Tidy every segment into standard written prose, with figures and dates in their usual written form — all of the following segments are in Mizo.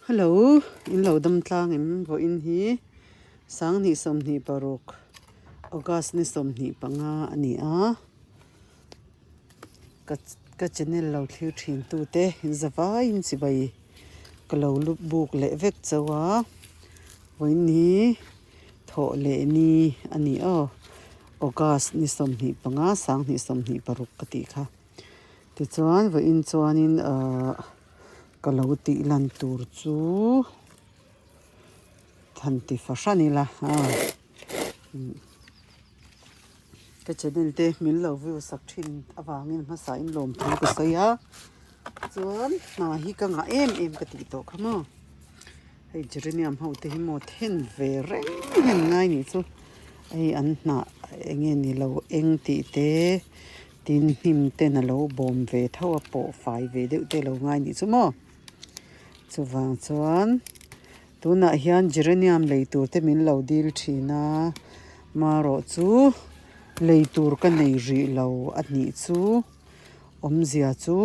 Hello, in lo dam tlang em vawiin hi sanghnih 26 August ni 25 a ni a, ka ka channel lo thlir thin tute in zavaiin chibai ka lo lu buk leh vek chauh a, vawiin hi thawh leh ni a ni aw August ni 25 sanghnih 26 ka tih kha tichuan vawiin chuanin ahh. Ka lo tih lan tur chu han ti fahran ila a ka channel te min lo view sak thin avangin hmasa in lawm thu ka sawi a chuan hna hi ka ngah em em ka tih tawh kha maw hei geranium ho te hi maw then ve reng hian ngai nih chu hei an hnah eng nge ni lo eng tih te. Tin, hnim ten a lo bawm ve tho a, pawh fai ve deuh te a lo ngai nih chu maw? Chuvang chuan tunah hian geranium lei tur te min lo dil thin a, marawh chu lei tur ka nei rih lo a nih chu, awmzia chu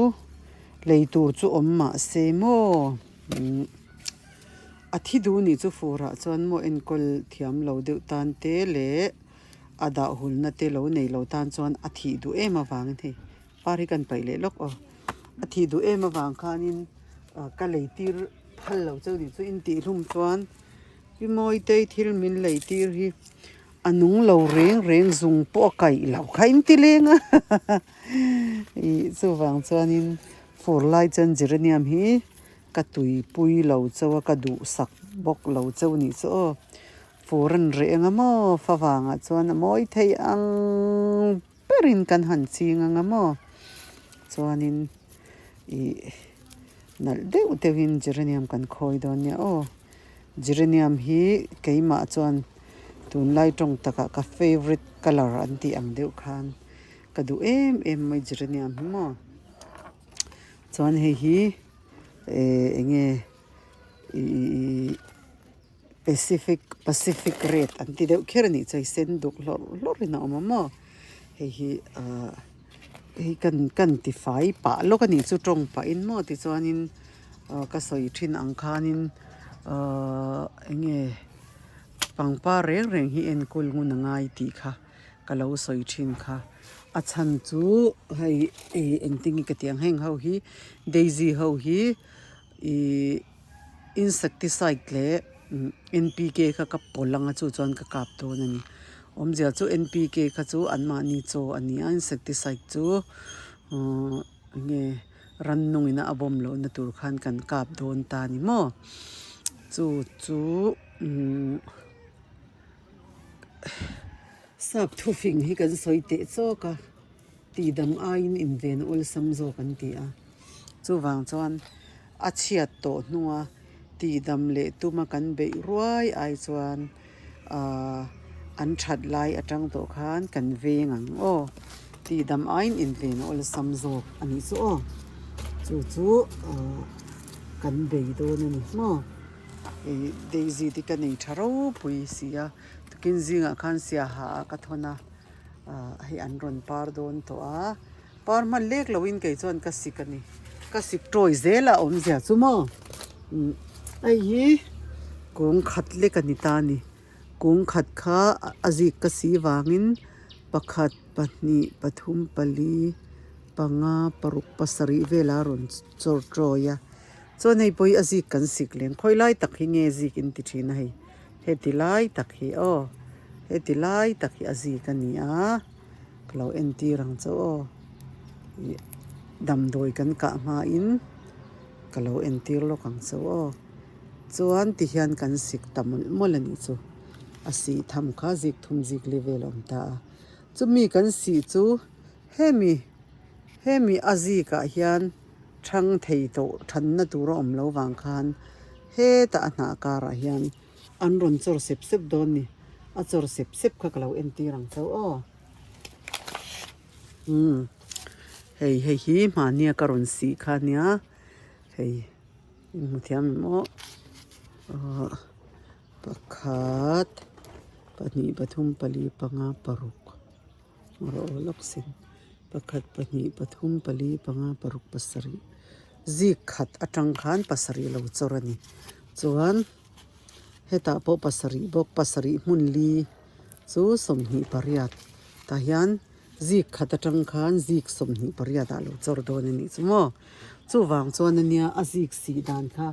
lei tur chu awm mah se maw umm a thi duh nih chu furah chuan maw enkawl thiam lo deuh tan te leh. A dah hulna te lo nei lo tan chuan a thih duh em avangin hei par hi kan paih leh lawk aw a thih duh em avang khanin ka lei tir phal lo chauh nih chu in tih hlum chuan pi mawitei thil min lei tir hi a nung lo reng reng zung pawh a kaih lo kha in ti leng a ih chuvang chuanin fur lai chuan geranium hi ka tuipui lo chauh a ka duhsak bawk lo chauh nih chu aw. Fur an reh anga maw? Fa vangah chuan a mawi thei ang berin kan han ching anga maw? Chuanin ih nalh deuh deuhin geranium kan khawi dawn nia aw. Geranium hi keimah chuan tunlai tawng takah ka favourite colour an tih ang deuh khan ka duh em em mai geranium hi maw. Chuan hei hi eh eng nge ih. Pacific Pacific red an ti deuh kher a nih chu hei sen duk hlawrh hlawrh in a awm a maw hei hi ahh hei kan kan ti fai pah lawk a nih chu tawng pah in maw tichuanin ah ka sawi thin ang khanin ahh eng nge pangpar reng reng hi enkawl ngun a ngai tih kha ka lo sawi thin kha a chhan chu hei ih engtin nge ka tih ang heng ho hi daisy ho hi ihh. Insecticide leh NPK kha ka pawlh ang a chu chuan ka kap dawn a ni. Awmzia chu NPK kha chu anmahni chaw a ni a, insecticide chu uhh eng nge rannung ina a bawm lohna tur khan kan kap dawn ta a ni maw. Chu chu uhh sap thufing hi kan sawi teh chawk a. Tihdam aiin inven awlsam zawk an ti a, chuvang chuan a chhiat tawh hnunga tihdam leh tuma kan beih ruai ai chuan ahh an that lai atang tawh khan kan veng ang aw, tihdam aiin inven awlsam zawk a nih chu aw, chu chu ahh kan bei dawn a ni maw, ih daisy te ka nei tha ropui si a, tukin zingah khan siaha ah ka thawn a. ah hei an rawn par dawn tawh a par hman lek lo in kei chuan ka sik a ni ka sik tawi zel a awmzia chu maw umm hei hi kung khat lek a ni ta a ni kung khat kha a zik ka si vangin pakhat pahnih pathum pali panga paruk pasarih velah a rawn chawr tawi a chuan hei pawh hi a zik kan sik lem khawi lai tak hi nge zik in ti thin a hei. Heti lai tak hi aw heti lai tak hi a zik a ni a ka lo entir ang chu aw ih damdawi kan kah hmain ka lo entir lawk ang chu aw chuan tihian kan sik ta mawlh mawlh a nih chu a sih tham kha zik thum zik level a awm ta a chumi kan sih chu hemi hemi a zikah hian thang thei tawh thanna tur a awm lo vang khan. Hetah a hnah karah hian an rawn chawr sep sep dawn ni, a chawr sep sep kha ka lo entir ang chauh aw. Umm hei hei hi hmahnia ka rawn sih kha ania hei in hmu thiam em aw ahh pakhat pahnih pathum pali panga paruk rawh lawk sin pakhat pahnih pathum pali panga paruk pasarih. Zik khat atang khan pasarih lo chawr a ni. Chuan hetah pawh pasarih bawk pasarih hmun li chu 28 tah hian zik khat atang khan zik 28 ah lo chawr dawn a nih chu maw. Chuvang chuan ania a zik sih dan kha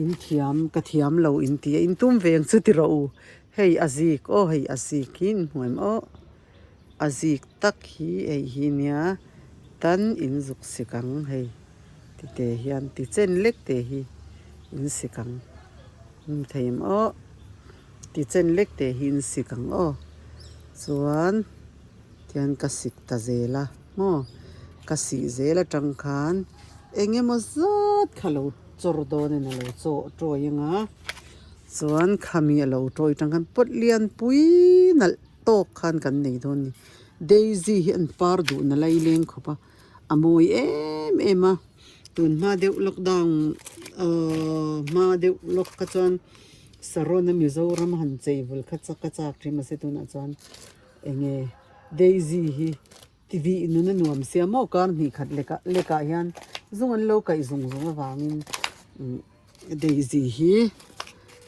in thiam ka thiam lo in ti a in tum ve ang chu ti rawh u. Hei a zik aw hei a zik hi in hmu em aw. A zik tak hi hei hi nia tan in zuk sik ang hei ti te hian ti chen lek te hi in sik ang hmu thei em aw ti chen lek te hi in sik ang aw chuan tihian ka sik ta zel a maw ka sih zel atang khan eng emaw zat kha lo chawr dawn in a lo chaw tawi ang a chuan khami a lo tawi atang khan pawt lian pui nalh. tawk khan kan nei dawn a ni. Daisy hi an par duh na lai leng khawp a, a mawi em em a, tun hma deuh lockdown ahh hma deuh lawk kha chuan saron a Mizoram han chei vul kha chak a chak thin mahse tunah chuan eng nge Daisy hi ti vih nun a nuam sia maw kar hnih khat lek ah lek ah hian zung an lo kaih zung zung avangin umm Daisy hi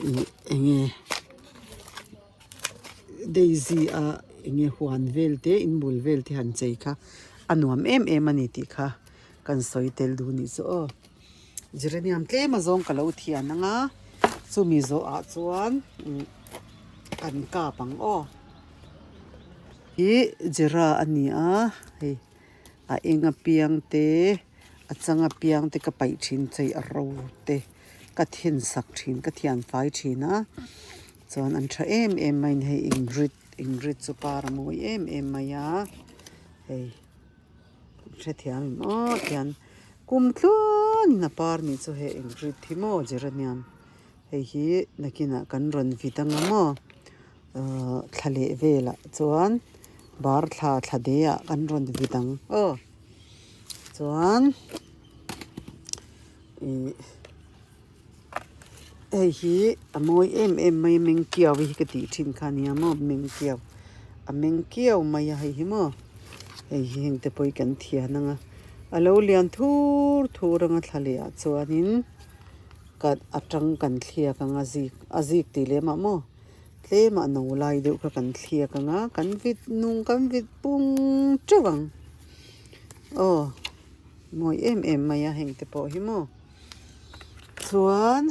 ih eng nge. Daisy a enge huan vel te in bul vel te han chei kha a nuam em em a ni tih kha kan sawi tel duh anih chu aw. Geranium tlem azawng ka lo thian ang a chumi zawh ah chuan kan kap ang aw. Ih Gera a ni a hei a eng apiang te a chang apiang te ka paih thin chei a ro te ka then sak thin ka thian fai thin a. Chuan an tha em em mai a ni hei Ingrid Ingrid chu par a mawi em em mai a hei hrethiam em aw tihian kum tluanin a par nih chu hei Ingrid hi maw geranium hei hi nakinah kan rawn vit ang a maw ahh thla leh velah chuan bar thla thla de ah kan rawn vit ang aw chuan ih. Hei hi a mawi em em mai a meng kiau hi ka tih thin kha ania maw meng kiau a meng kiau mai a hei hi maw hei hi heng te pawh hi kan thian ang a a lo lian thur thur ang a thla leh ah chuanin ka atang kan thliak ang a zik a zik tih lem ah maw tlem ah no lai deuh kha kan thliak ang a kan vit nung kan vit pung teuh ang aw mawi em em mai a heng te pawh hi maw. Chuan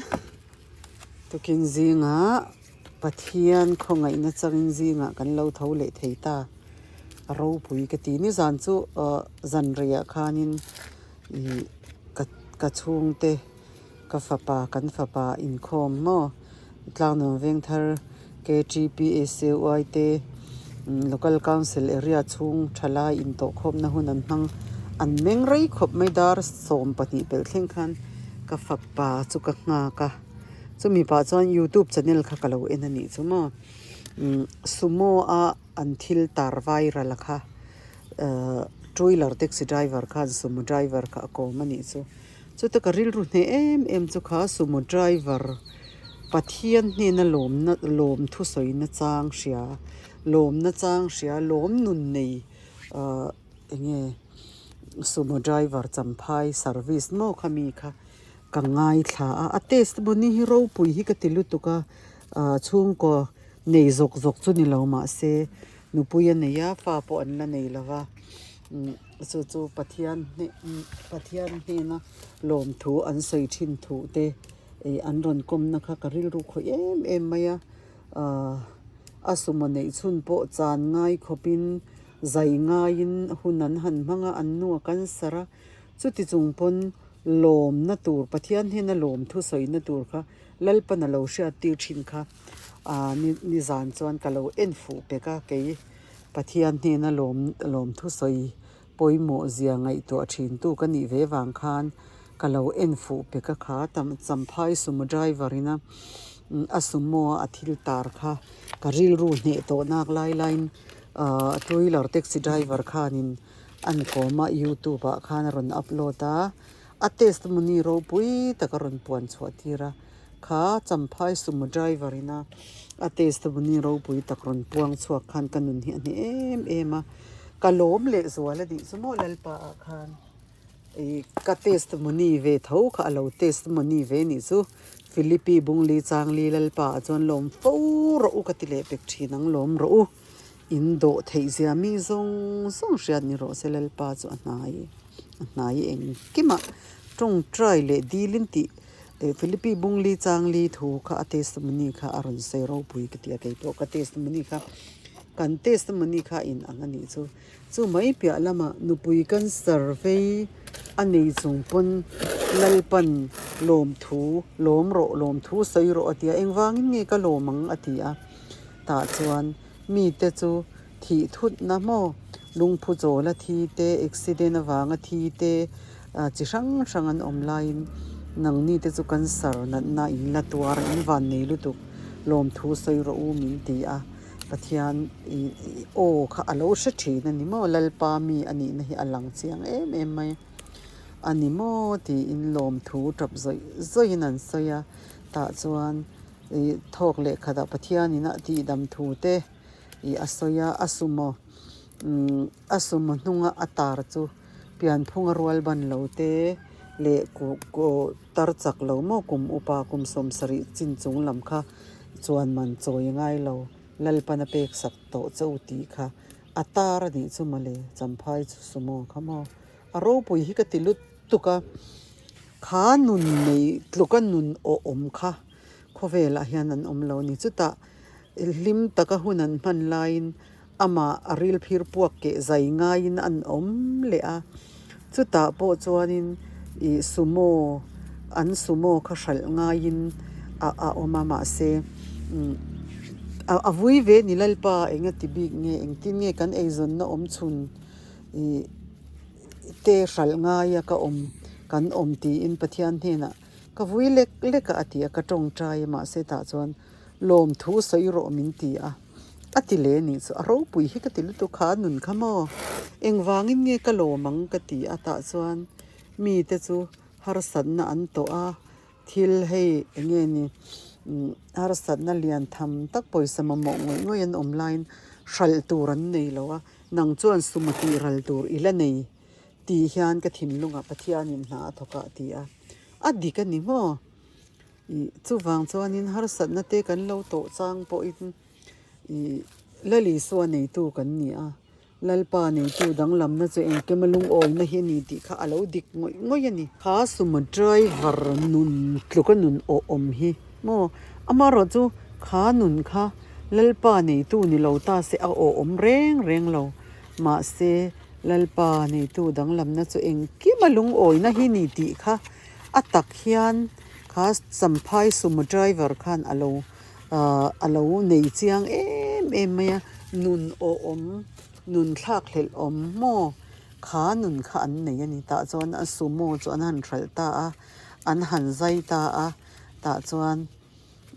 tukin zingah Pathian khawngaihna changin zingah kan lo tho leh thei ta a ropui ka ti. Nizan chu ah zanriah khanin ih ka ka chhungte ka fapa kan fapa inkhawm maw Tlangnuam Vengthar KTPACY te Local Council area chhung thalai intawhkhawmna hun an hmang an meng rei khawp mai dar 12 pelh thleng khan ka fapa chu ka nghak a chumi pah chuan youtube channel kha ka lo en a nih chu maw umm sumo a an thil tar viral kha ahh two wheeler taxi driver khan sumo driver kha a kawm a nih chu. Chuta ka rilru hneh em em chu kha sumo driver Pathian hnena lawmna lawm thusawi nachang hria lawm nachang hria lawm nun nei ahh enge sumo driver champhai service maw kha mi kha ka ngaithla a a testimony hi ropui hi ka ti lutuk a ahh chhungkaw nei zawk zawk chu ni lo mahse nupui a nei a fa pawh an la nei lo va umm. Chu chu Pathian Pathian hnena lawmthu an sawi thin thu te ih an rawn kawmna kha ka rilru khawih em em mai a, ahh a sumo neih chhun pawh chan ngai khawpin zai ngaiin hun an han hmang a, an nu a cancer a, chuti chung pawn lawmna tur Pathian hnena lawmthu sawina tur kha Lalpan a lo hriat tir thin kha ahh nizan chuan ka lo en fuh pek a kei. Pathian hnena lawm lawmthu sawi pawimawh zia ngaihtuah thin tu ka nih ve vang khan ka lo en fuh pe ka kha tam champhai sumo driver ina a sumo a thil tar kha ka rilru hneh tawh nak lai laiin ahh two wheeler taxi driver khanin an kawm a youtube ah khan a rawn upload a a testimony ropui tak a rawn puan chhuah tir a. Kha Champhai sumo driver ina a testimony ropui tak rawn puang chhuak khan ka nun hi a hne em em a, ka lawm leh zual a nih chu maw Lalpa ah khan. Ih ka testimony ve tho kha a lo testimony ve nih chu Philippi Bungli Changli Lalpa ah chuan lawm fo rawh u ka ti leh pek thin ang lawm rawh u. In dawh theih zia mi zawng zawng hriat ni rawh se Lalpa chu a hnai a hnai engkimah tawngtai leh dilin tih eh Philippi Bungli Changli thu kha a testimony kha a rawn sawi ropui ka ti a keipawh ka testimony kha kan testimony kha a inang a nih chu. Chu mai piah lamah nupui cancer vei a nei chung pawn Lalpan lawmthu lawm rawh lawmthu sawi rawh a ti a, engvangin nge ka lawm ang a ti a, tah chuan mite chu thih thutna maw lungphu chawla thi te, accident avanga thi te chi hrang hrang an awm laiin nangni te chu cancer natna in la tuar a, in van nei lutuk lawmthu sawi rawh u min ti a. Pathian aw kha a lo hre thin a ni maw? Lalpa mi a nihna hi a lang chiang em em mai a ni maw? tiin lawmthu tap zawih zawihin an sawi a, tah chuan ih thawk leh khatah Pathianin a tihdam thu te ih a sawi a, a sumo umm a sumo hnunga a tar chu pianphunga rual ban lo te leh tar chak lo maw kum upa kum 70 chin chung lam kha. Chuan man chawi ngai lo, Lalpan a pek sak tawh che u tih kha a tar a nih chu mawle, Champhai chu sumo kha maw? A ropui hi ka ti lut tuk a, kha nun nei tluka nun awhawm kha khawvelah hian an awm lo a ni. Chutah hlim taka hun an hman laiin amah a ril phir puak keh zai ngaiin an awm leh a, chutah pawh chuanin ih sumo an sumo kha hralh ngaiin a a awm a mahse umm a vui ve ni Lalpa eng a ti bik nge engtin nge kan eizawnna awm chhun ih te hralh ngaia ka awm kan awm tiin Pathian hnenah ka vui lek lek a a ti a ka tawngtai a mahse tah chuan lawmthu sawi rawh min ti a. A ti leh nih chu a ropui hi ka ti lutuk kha a nun kha maw engvangin nge ka lawm ang ka ti a tah chuan mite chu harsatna an tawh a thil hei eng nge ni umm harsatna lian tham tak pawisa mamawh ngawih ngawih an awm laiin hralh tur an nei lo a nang chuan suma tih ral tur i la nei tih hian ka thinlungah Pathianin hna a thawk a a ti a a dik a ni maw. Ih chuvang chuanin harsatna te kan lo tawh chang pawhin ih Lalisua neitu kan ni a, Lalpa neitu danglamna chu engkema lungawina hi a ni tih kha a lo dik ngawih ngawih a ni. Kha sumo driver nun tluka nun awhawm hi maw amaherawh chu kha nun kha Lalpa neitu ni lo ta se a awhawm reng reng lo mahse Lalpa neitu danglamna chu engkima lungawina hi ni tih kha A tak hian kha Champhai sumo driver khan a lo ahh a lo nei chiang em em mai a, nun awhawm nun thlak hlelh awm maw kha nun kha an nei a ni tah chuan a sumo chu an han hralh ta a an han zai ta a tah chuan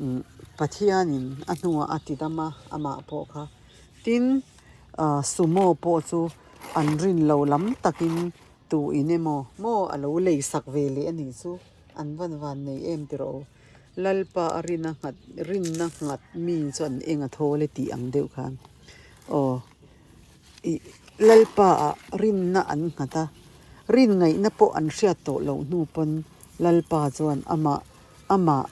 umm Pathianin a hnuah a ti dam a amah pawh kha tin ahh sumo pawh chu an rin lo lam takin. Tu in emaw maw a lo lei sak ve leh a nih chu an van van nei em ti rawh u. Lalpa a rin a nghat rinna nghat mi chu an eng a thawl e tih ang deuh khan aw ih Lalpa ah rinna an nghat a rin ngaihna pawh an hriat tawh loh hnu pawn Lalpa chuan amah amah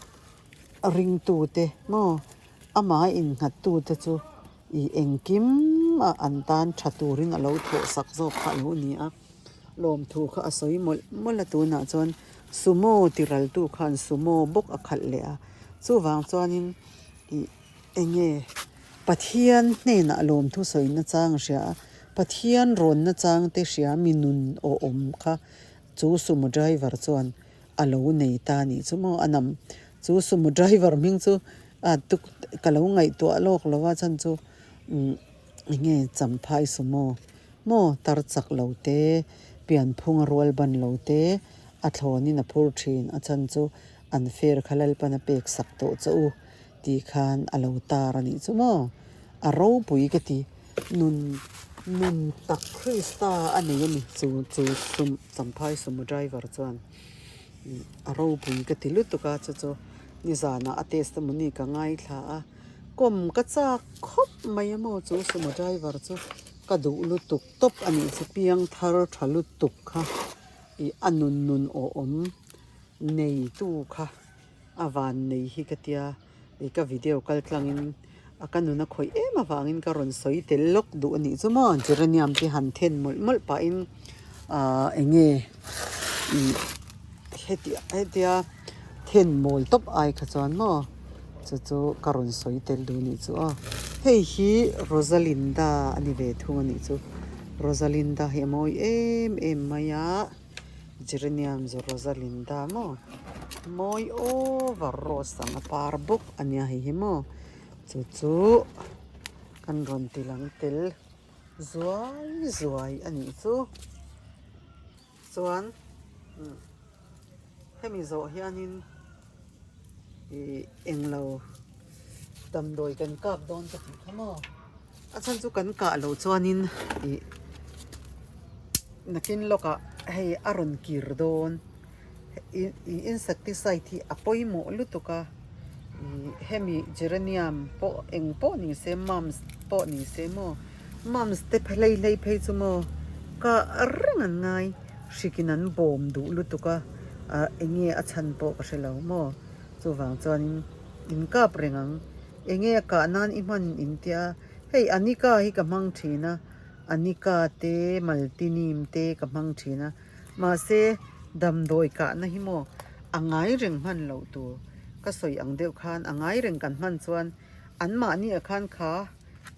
ringtute maw amah innghattute chu Ih engkim a an tan tha turin a lo thawh sak zawk kha a lo ni a, lawmthu kha a sawi mawlh mawlh a tunah chuan sumo ti raltu khan sumo bawk a khalh leh a, chuvang chuanin ih eng nge Pathian hnenah lawmthu sawi nachang a hria a, Pathian rawn nachang te hria mi nun awhawm kha chu sumo driver chuan a lo nei ta a nih chu maw a nam chu sumo driver hming chu. A tuk ka lo ngaihtuah lawk lo a chhan chu umm eng nge champhai sumo maw tar chak lo te pianphung a rual ban lo te a thlawnin a phur thin a chhan chu an fer kha Lalpan a pek sak tawh che u tih khan a lo tar a nih chu maw a ropui ka ti nun nun tak Krista a nei a ni chu chu champhai sumo driver chuan. A ropui ka ti lutuk a chu chu nizanah a testimony ka ngaithla a kawm ka chak khawp mai a maw chu sumo driver chu ka duh lutuk tawp a nih chu piang thar tha lutuk kha. Ih a nun nun awhawm neitu kha a van nei hi ka tia ih ka video kal tlangin a ka nun a khawih em avangin ka rawn sawi tel lawk duh a nih chu maw geranium te han then mawlh mawlh pahin ah eng nge ih heti hetia then mawl tawp ai kha chuan maw chu chu ka rawn sawi tel duh a nih chu aw hei hi Rosalinda a ni ve thung a nih chu. Rosalinda hi a mawi em em mai a, geranium chu Rosalinda maw mawi over rose ang a par bawk a nia hei hi maw chu chu kan rawn ti lang tel zuai zuai a nih chu chuan hemi zawh hianin ih englo damdawi kan kap dawn ka tih kha maw a chhan chu kan kah loh chuanin ih nakin lawkah hei a rawn kir dawn ih insecticide hi a pawimawh lutuk a ih hemi geranium pawh eng pawh ni se mums pawh ni se maw mums te hlei hlei phei chu maw kah reng an ngai hrikin an bawm duh lutuk a ah eng nge a chhan pawh ka hre lo maw chuvang chuanin in kap reng ang eng nge a kah nan i hman in tia hei anika hi ka hmang thin a anika te maltinim te ka hmang thin a mahse damdawi kahna hi maw a ngai reng hman loh tur ka sawi ang deuh khan a ngai reng kan hman chuan anmahni ah khan kha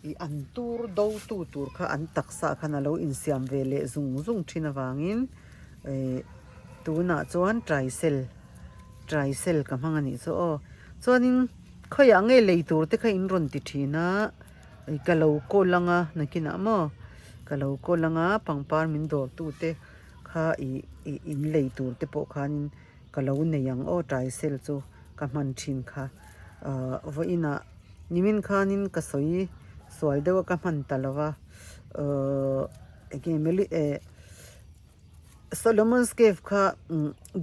ih an tur do tu tur kha an taksa ah khan a lo insiam ve leh zung zung thin avangin Ehh tunah chuan traisel traisel ka hmang a nih chu aw chuanin khawiah nge lei tur te kha in rawn ti thin a ih ka lo call anga nakinah maw ka lo call anga pangpar min dawr tu te kha ih ih in lei tur te pawh khanin ka lo nei ang aw traisel chu ka hman thin kha ahh vawiinah nimin khanin ka sawi sual deuh a ka hman ta lo va ahh eng nge meli eh. Solomon's Cave kha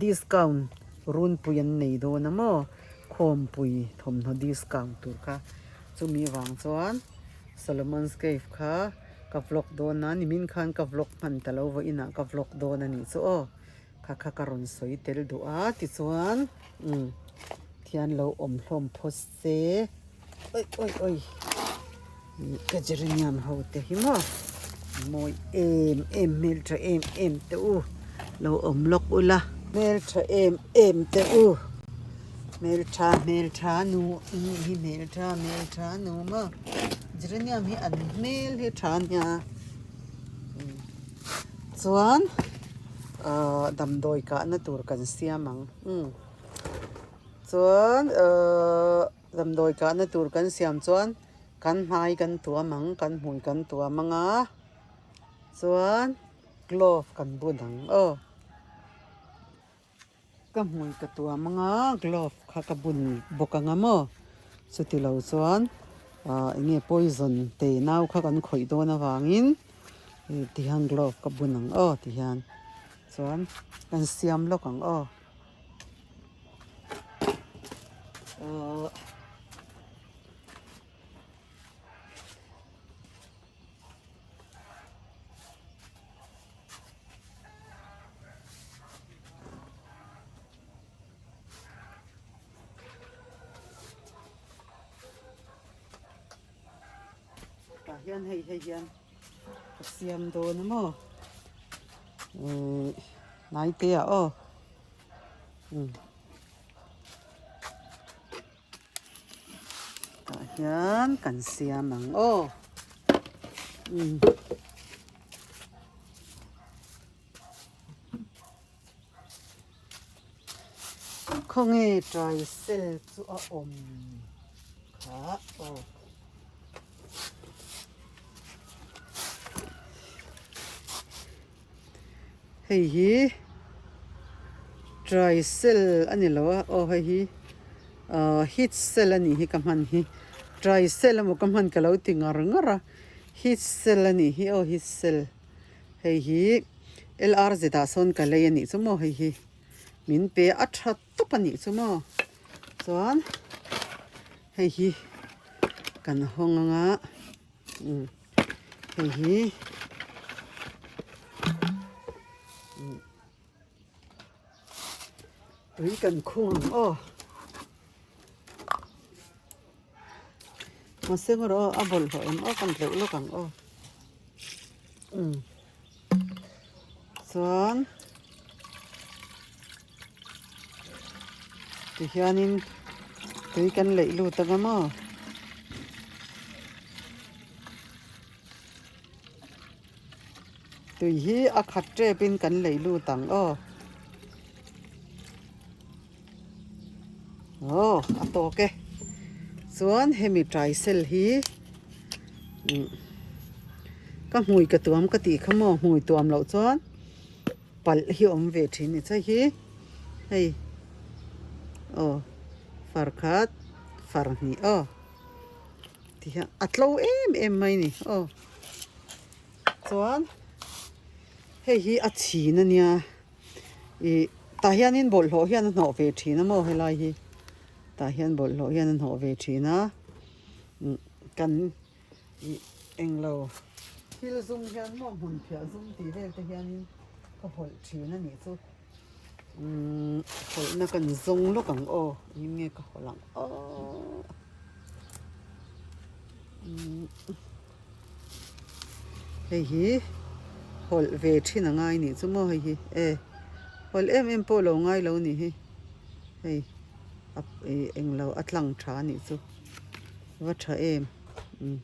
discount runpui an nei dawn a maw khawmpui thawmhnaw discount tur kha chumi vang chuan Solomon's Cave kha ka vlog dawn a nimin khan ka vlog hman ta lo vawiinah ka vlog dawn a nih chu aw kha kha ka rawn sawi tel duh a tichuan umm thian lo awm hlawm phawt se Oi oi oi ka geranium ho te hi maw mawi em em hmeltha em em te u lo awm lawk ula hmeltha em em te u hmeltha hmeltha nu nu hi hmeltha hmeltha nu maw geranium hi an hmel hi tha ania chuan ahh damdawi kahna tur kan siam ang umm. Chuan ahh damdawi kahna tur kan siam chuan kan hmai kan tuam ang kan hmui kan tuam ang a chuan glove kan bun ang aw ka hmui ka tuam ang a glove kha ka bun bawk ang a maw chuti lo chuan ahh eng nge poison te nau kha kan khawih dawn avangin tihian glove ka bun ang aw tihian chuan kan siam lawk ang aw. Tah hian hei hei hian ka siam dawn a maw ihh hnaite ah aw umm tah hian kan siam ang aw umm. Khawnge taisel chu a awm kha aw. Hei hi taisel a ni lo a aw hei hi ahh heat cell a nih hi ka hman hi taisel emaw ka hman ka lo ti ngar ngar a heat cell a nih hi aw heat cell hei hi. LRZ ah sawn ka lei a nih chu maw hei hi min pe a tha tawp a nih chu maw chuan hei hi kan hawng ang a umm hei hi umm. Tui kan khung ang aw. Mahse erawh aw a bawlhhlawh em aw kan tleuh lawk ang aw. Umm chuan tihianin tui kan leih lut ang a maw. Tui hi a khat tep in kan leih lut ang aw. Aw a tawk e. Chuan hemi taisel hi ka hmui ka tuam ka tih kha maw hmui tuam loh chuan palh hi a awm ve thin ni che hi hei aw far khat far hnih aw. Ti hian a tlo em em mai ni aw chuan hei hi a chhin a nia ih tah hianin bawlhhlawh hian a hnawh ve thin a maw helai hi tah hian bawlhhlawh hian a hnawh ve thin a kan ih englo thil zum hian maw hmun phiah zum tih vel te hianin ka hawlh thin a nih chu. Umm hawlhna kan zawng lawk ang aw eng nge ka hawlh ang aw umm hei hi hawlh ve thin a ngai nih chu maw hei hi e hawlh em em pawh lo ngai lo nih hi hei a ih englo a tlang tha a nih chu va tha em umm.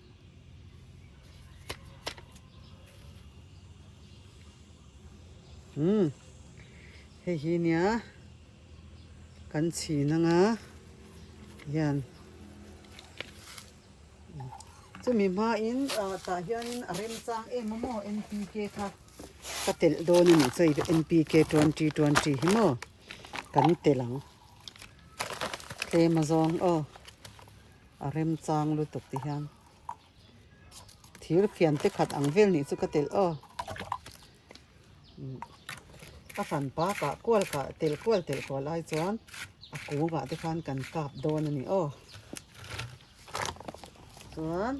Umm hei hi nia kan chhin anga hian chumi hmain ah tah hianin a remchang em a maw N P K kha ka telh dawn a nih chu hei N P K 2020 hi maw kan telh ang tlem a zawng aw a remchang lutuk ti hian. Thir fian te khat ang vel nih chu ka telh aw. A hran pa kah kual kah telh kual telh kual ai chuan a kungah te khan kan kap dawn a ni aw. Chuan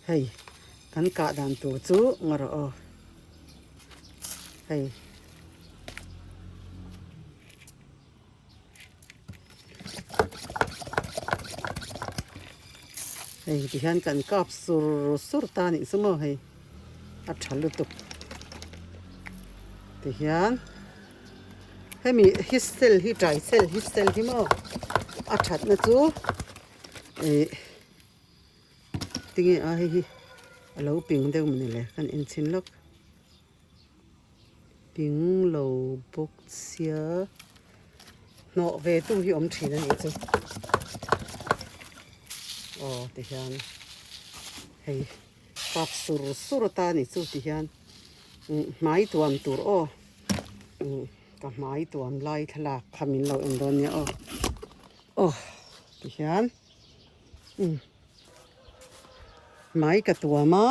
hei kan kah dan tur chu ngaw rawh aw. Hei. Hei ti hian kan kap sur sur ta anih chu maw hei a tha lutuk ti hian hemi hi cell hi tai cell hi cell hi maw a thatna chu ih. Tinge a hei hi a lo ping deuh mawni le kan enchhin lawk ping lo bawk sia hnawh ve tu hi awm thin a nih chu aw ti hian hei kap sur sur ata a nih chu ti hian hmai tuam tur aw ka hmai tuam lai thlalak kha min lo en dawn nia aw aw ti hian. Hmai ka tuam a,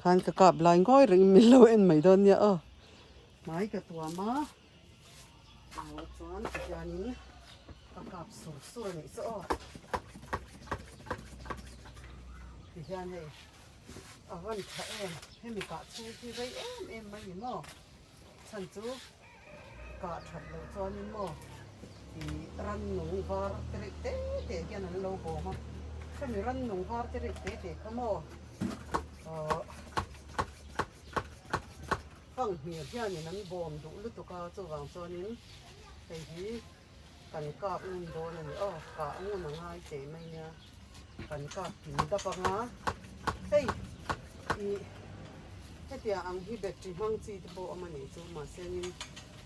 khan ka kap lai ngawi reng in min lo en mai dawn nia aw. Hmai ka tuam a, aw chuan tihianin ka kap sur sur a nih chu aw. Tihian hei a van tha em, hemi kah chhung hi rei em em mai ni maw. Chhan chu kah that loh chuanin maw ih rannung var te reuh te te hian an lo bawm a, hemi rannung var te reuh te te kha maw ahh fanghmir hianin an bawm duh lutuk a, chuvang chuanin hei hi kan kap ngun dawn a ni aw, kah ngun a ngai teh mai nia, kan kap kim dap ang a, hei ih hetiang ang hi battery hmang chi te pawh a awm a nih chu mahse nin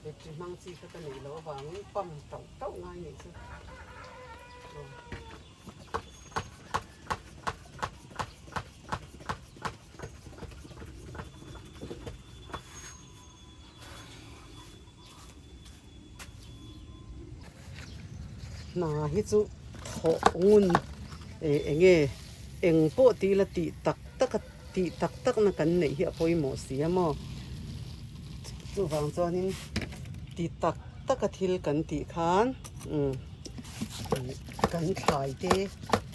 battery hmang chi kha ka neih loh avangin pump tauh tauh ngai a nih chu aw. Hna hi chu thawh ngun eh eng nge eng pawh tih ila tih tak tak a tih tak tak na kan neih hi a pawimawh si a maw chuvang chuanin ti tak tak a thil kan tih khan umm kan thlai te.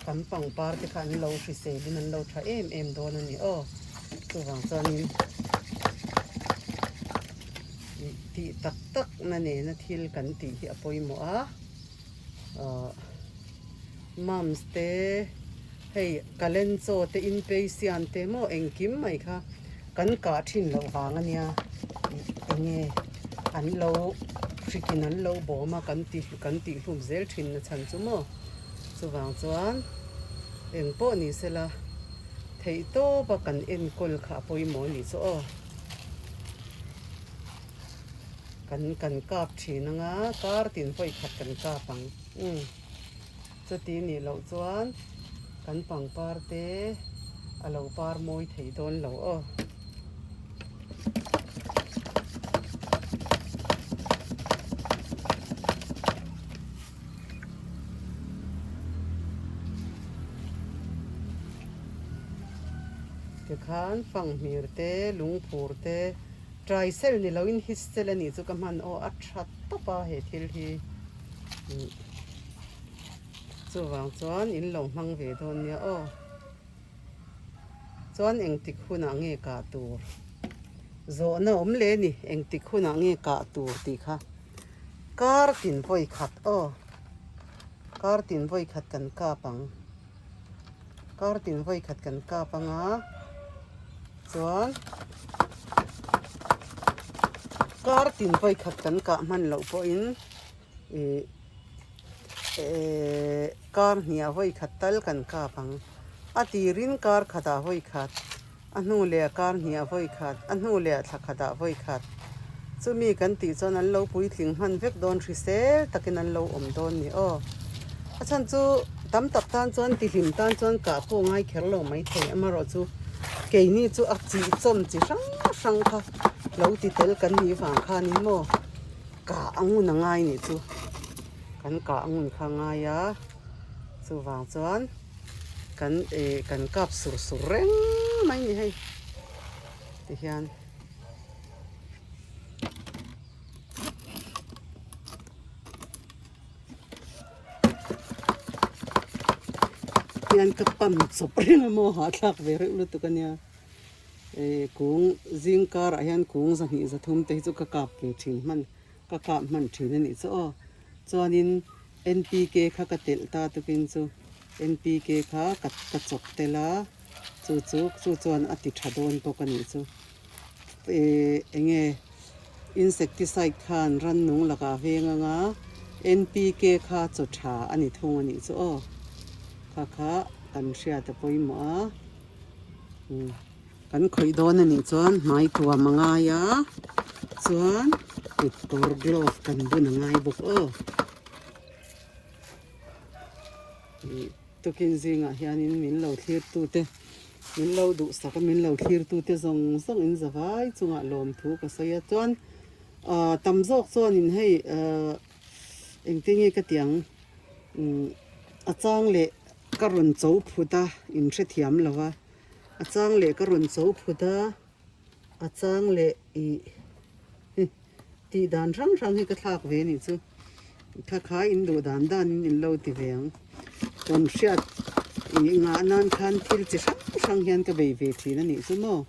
Kan pangpar te kha an lo hriselin an lo tha em em dawn a ni aw. Chuvang chuanin tih tak tak na nena thil kan tih hi a pawimawh a. Ahh mums te hei kalenchaw te inpeisian te maw engkim mai kha kan kah thin loh vang a nia enge an lo hrikin an lo bawm a kan ti kan tih hlum zel thin na chhan chu maw chuvang chuan eng pawh ni sela theih tawp a kan enkawl kha a pawimawh a nih chu aw. Kan kan kap thin anga kar tin vawi khat kan kap ang umm chuti nih loh chuan kan pangpar te a lo par mawi thei dawn lo aw. Tikhan fanghmir te lungphur te. Tricel ni loin hissel a nih chu ka hman aw a tha tawp a he thil hi chuvang chuan in lo hmang ve dawn nia aw chuan engtik hunah nge kah tur zawhna awm leh a ni engtik hunah nge kah tur tih kha kar tin vawi khat aw kar tin vawi khat kan kap ang kar tin vawi khat kan kap anga. Chuan kar tin vawi khat kan kah hman loh pawhin ih eh kar hniah vawi khat tal kan kap ang. A tirin kar khatah vawi khat, a hnu leh kar hniah vawi khat, a hnu leh thla khatah vawi khat. Chumi kan tih chuan an lo puitling hman vek dawn hrisel takin an lo awm dawn ni aw. A chhan chu tam tak tan chuan tihlim tan chuan kah pawh ngai kher lo maithei amarawh chu keini chu a chih chawm chi hrang hrang kha lo ti tel kan nih vang khanin maw kah a ngun a ngai nih chu kan kah a ngun kha a ngai a chuvang chuan kan eh kan kap sur sur reng mai ni hei tihian. Hian ka pan chawp reng a maw hahthlak ve reuh lutuk a nia eh kung zing karah hian kung zahnih zathum te hi chu ka kap ve thin hman ka kap hman thin a nih chu aw chuanin N_p_k kha ka telh ta tukin chu N_p_k kha ka ka chawp tel a chu chu chu chuan a ti tha dawn bawk a nih chu. Eh eng nge insecticide khan rannung lakah veng anga NPK kha chaw tha a ni thung a nih chu aw kha kha kan hriat a pawimawh a umm kan khawih dawn a nih chuan hmai tuam a ngai a chuan kut kawr glove kan bun a ngai bawk aw ih. Tukin zingah hianin min lo thlirtute, min lo duhsak a, min lo thlirtute zawng zawng in zavai chungah lawmthu ka sawi a. Chuan ah tam zawk chuanin hei ah engtin nge ka ti ang umm a chang leh ka rawn cho phut a, in hrethiam lo va, a chang leh ka rawn cho phut a, a chang leh ih tih dan hrang hrang hi ka thlak ve anih chu kha kha in duh dan dan in in lo ti ve ang tawn hriat ih ngah nan khan thil chi hrang hrang hian ka bei ve thin anih chu maw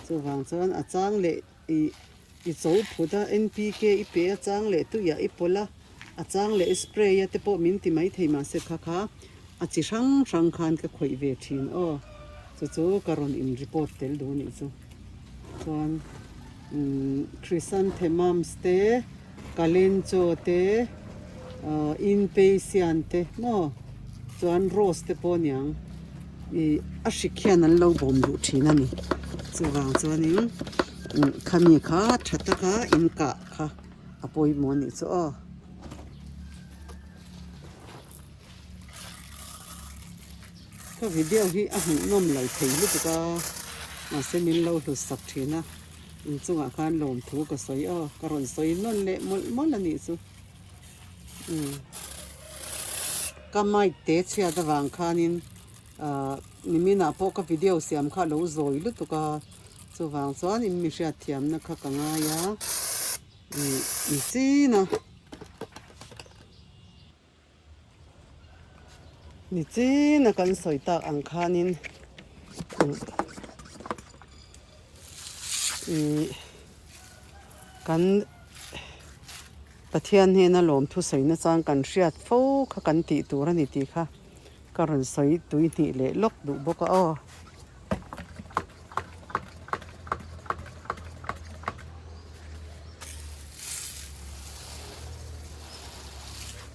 chuvang chuan a chang leh ih i cho phut a N_p_k i pe a chang leh tuiah i pawlh a a chang leh i spray a te pawh min ti maithei mahse kha kha a chi hrang hrang khan ka khawih ve thin aw chu chu ka rawn in report tel duh anih chu. Chuan umm chrysanthemums te kalenchaw te ahh inpasian te maw chuan rose te pawh aniang ih a hrik hian an lo bawm duh thin a ni chuvang chuanin umm khami kha tha taka in kah kha a pawimawh a nih chu aw. Ka video hi a hmuhnawm lo thei lutuk a, mahse min lo hlut sak thin a, inchungah khan lawmthu ka sawi aw, ka rawn sawi nawn leh mawlh mawlh a nih chu. Umm ka mic te chhiat avang khanin ahh niminah pawh ka video siam kha a lo zawi lutuk a, chuvang chuan in mi hriatthiamna kha ka ngai a, ih ni chin a. Nichin a kan sawi tak ang khanin ih kan Pathian hnena lawmthu sawi nachang kan hriat fo kha kan tih tur a ni tih kha ka rawn sawi tui hnih leh lawk duh bawk a aw.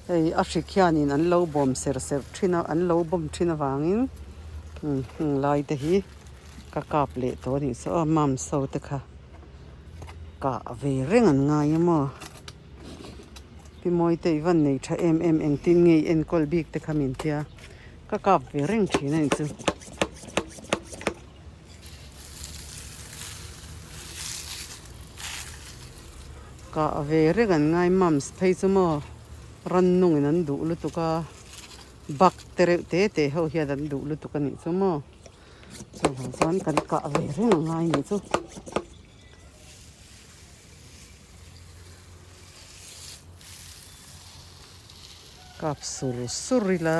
Hei a hrik hianin an lo bawm ser ser thin a an lo bawm thin avangin heng lai te hi ka kap leh tawh a nih chu aw mams ho te kha kah ve reng an ngai a maw pi mawi te i van nei tha em em engtin nge i enkawl bik te kha min tia ka kap ve reng thin a nih chu. Kah ve reng an ngai mums phei chu maw rannungin an duh lutuk a bak te reuh te te ho hian an duh lutuk a nih chu maw chuvang chuan kan kah ve reng a ngai nih chu. Kap sur sur ila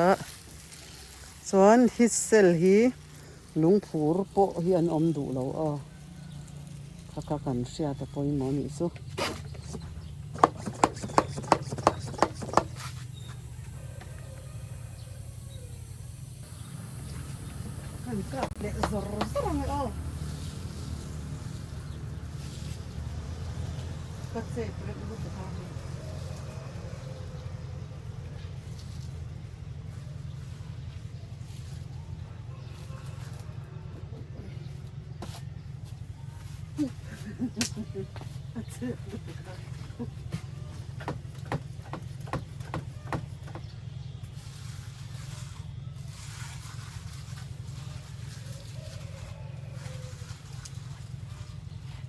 chuan hitsel hi. Lungphur pawh hi an awm duh lo aw, kha kha kan hriat a pawimawh nih chu. Kan kap leh zawr zawr ang e aw. Ka chep reuh lutuk a hei.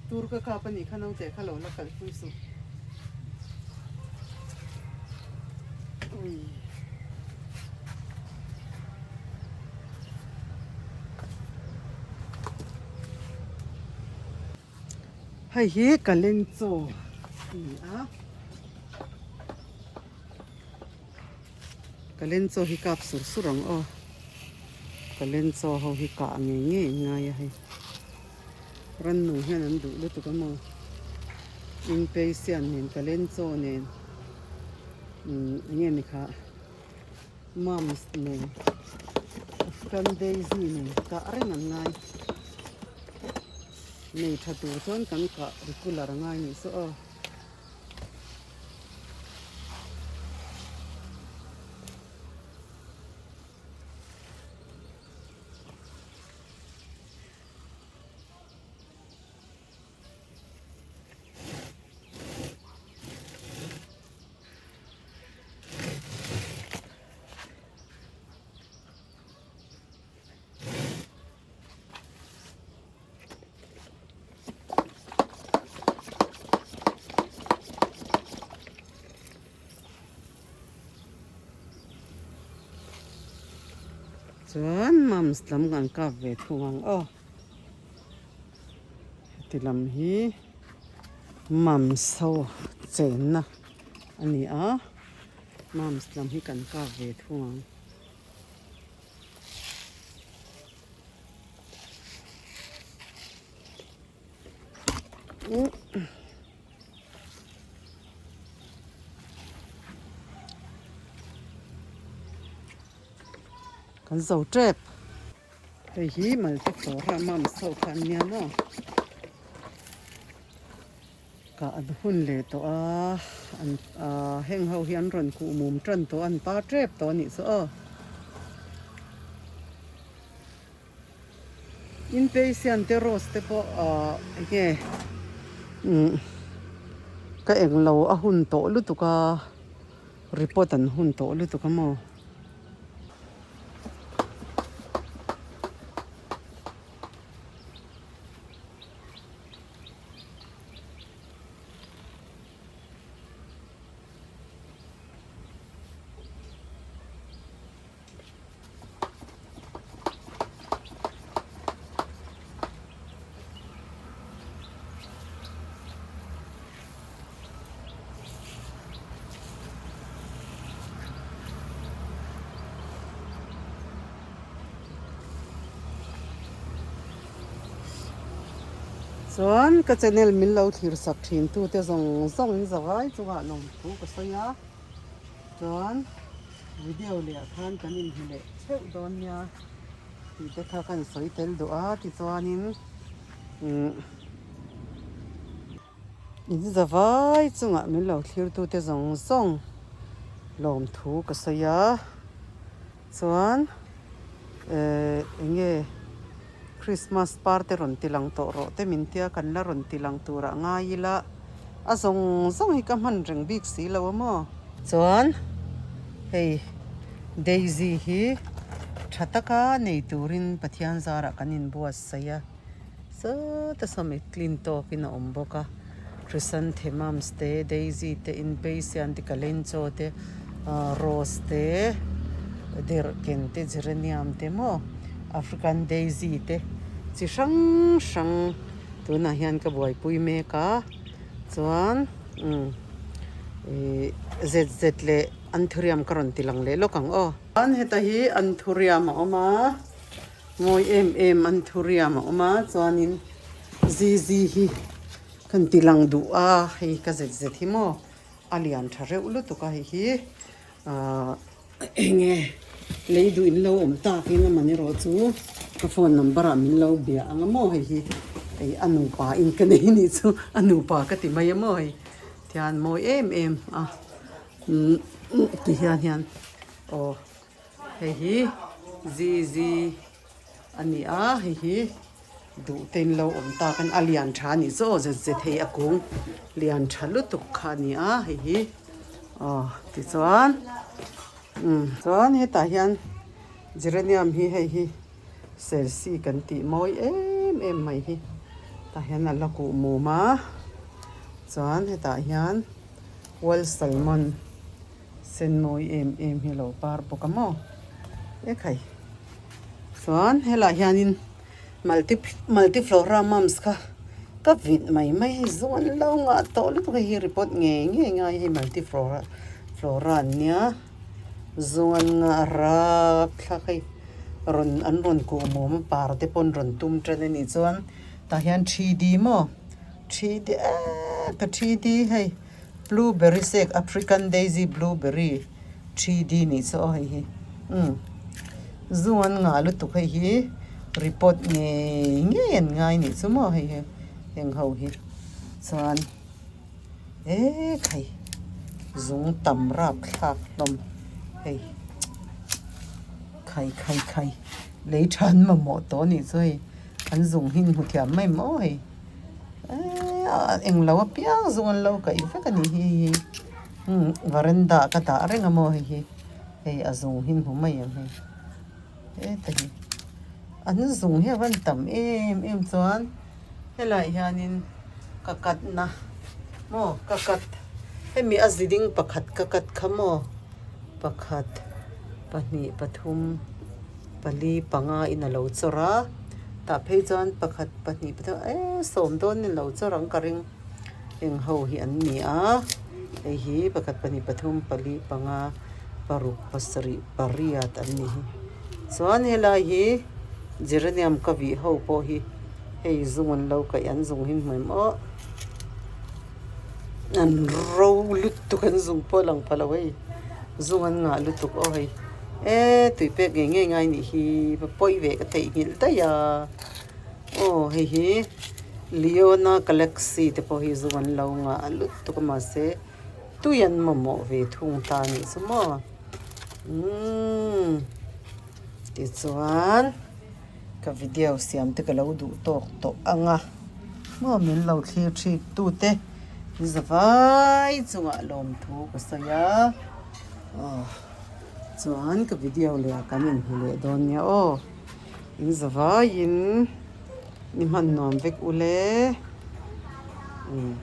Tur ka kap a nih kha naute kha lo la kalpui suh. Hei hi Kalenchaw a ni a, Kalenchaw hi kap sur sur ang aw, Kalenchaw ho hi kah ngei ngei an ngai a hei, rannung hian an duh lutuk a maw, Inpeisian nen Kalenchaw nen umm eng nge ni kha. Mums nen African Daisy nen kah reng an ngai. Nei tha tur chuan kan kah regular a ngai nih chu aw. Chuan mums lam kan kap ve thung ang aw. Heti lam hi mums ho chenna a ni a mums lam hi kan kap ve thung ang. Kan zo tep. Hei hi malte fawr a mums ho kha an nia maw. Kah an hun leh tawh a an ah heng ho hi an rawn kuh mum tan tawh a an par tep tawh a nih chu aw. Inpatient te rose te pawh ah enge umm ka englo a hun tawh lutuk a report an hun tawh lutuk a maw. Chuan ka channel min lo thlir sak thin tu te zawng zawng in zavai chungah lawmthu ka sawi a, chuan video leh ah khan kan inhmu leh theuh dawn nia tih te kha ka insawi tel duh a tichuanin umm in zavai chungah min lo thlir tu te zawng zawng lawmthu ka sawi a. Chuan eh eng nge Christmas par te rawn ti lang tawh rawh te min tia kan la rawn ti lang turah ngai ila a zawng zawng hi ka hman reng bik si lo a maw. Chuan hei Daisy hi tha taka nei turin Pathian zarah kan inbuatsaih a, sawta sawm i clean tawkin a awm bawk a, Chrysanthemums te Daisy te Impatiens te Kalanchoe te Rose te Derhken te Geranium te maw African Daisy te chi hrang hrang tunah hian ka buaipui mek a chuan umm ih zet zet leh anthurium ka rawn ti lang leh lawk ang aw. Chuan heta hi anthurium a awm a. Mawi em em anthurium a awm a chuanin zizi hi kan ti lang duh a hei ka zet zet hi maw a lian tha reuh lutuk a hei hi ahh eng nge lei duh in lo awm tak in a man erawh chu ka phone number ah min lo bia ang a maw hei hi hei a nupa in ka nei anih chu a nupa ka ti mai a maw hei tihian mawi em em a umm ti hian hian aw. Hei hi zizi a ni a, hei hi duh te in lo awm tak a ni, a lian tha a nih chu aw zet zet hei a kung lian tha lutuk kha a ni a hei hi aw tichuan umm chuan hetah hian geranium hi hei hi sersi kan tih mawi em em mai hi tah hian a la kuh mum a chuan hetah hian wild salmon. Sen mawi em em hi a lo par bawk a maw ekhai chuan helaiah hianin multi multiflora mums kha ka vit mai mai hei zawn lo ngah tawh lutuk hei hi report ngei ngei ngai hei multiflora flora an nia zawn ngah rap thlak hei rawn an rawn kuh mum a par te pawh an rawn tum tan a nih chuan tah hian 3D maw 3D eee ka 3D hei. Blueberry sek African daisy blueberry 3D nih chu aw hei hi umm zu an ngah lutuk hei hi report ngei ngei an ngai nih chu maw hei hi heng ho hi chuan eee khai zung tam rap thlak hlawm hei khai khai khai lei tha an mamawh tawh nih chu hei an zung hi an hmu thiam mai maw hei. Eee englo apiang zawng an lo kaih vek a ni hi hei hi umm varanda ah ka dah reng a maw hei hi hei a zung hi hmu mai ang hei heta hi an zung hi a van tam em em chuan helaiah hianin ka cut na maw ka cut hemi a ziding pakhat ka cut kha maw pakhat pahnih pathum. Pali panga in a lo chawr a, tah phei chuan pakhat pahnih pathum eee sawm dawn in a lo chawr ang ka ring heng ho hi an ni a hei hi pakhat pahnih pathum pali panga paruk pasarih pariat an ni hi chuan helai hi geranium ka vih ho pawh hi hei zung an lo kaih an zung hi hmuh em aw an ro lutuk an zung pawh a lang pha lo hei zung an ngah lutuk aw hei. Eee tui pek ngei ngei ngai nih hi va pawi ve ka theihnghilh daih a aw hei hi Leona galaxy te pawh hi zu an lo ngah lutuk a mahse tui an mamawh ve thung ta a nih chu maw umm tichuan ka video siam te ka lo duh tawk tawh ang a maw min lo thlir thik tute zavai chungah lawmthu ka sawi a aw. Chuan ka video leh ah kan inhmu leh dawn nia aw. In zavaiin ni hman nuam vek ule. Umm.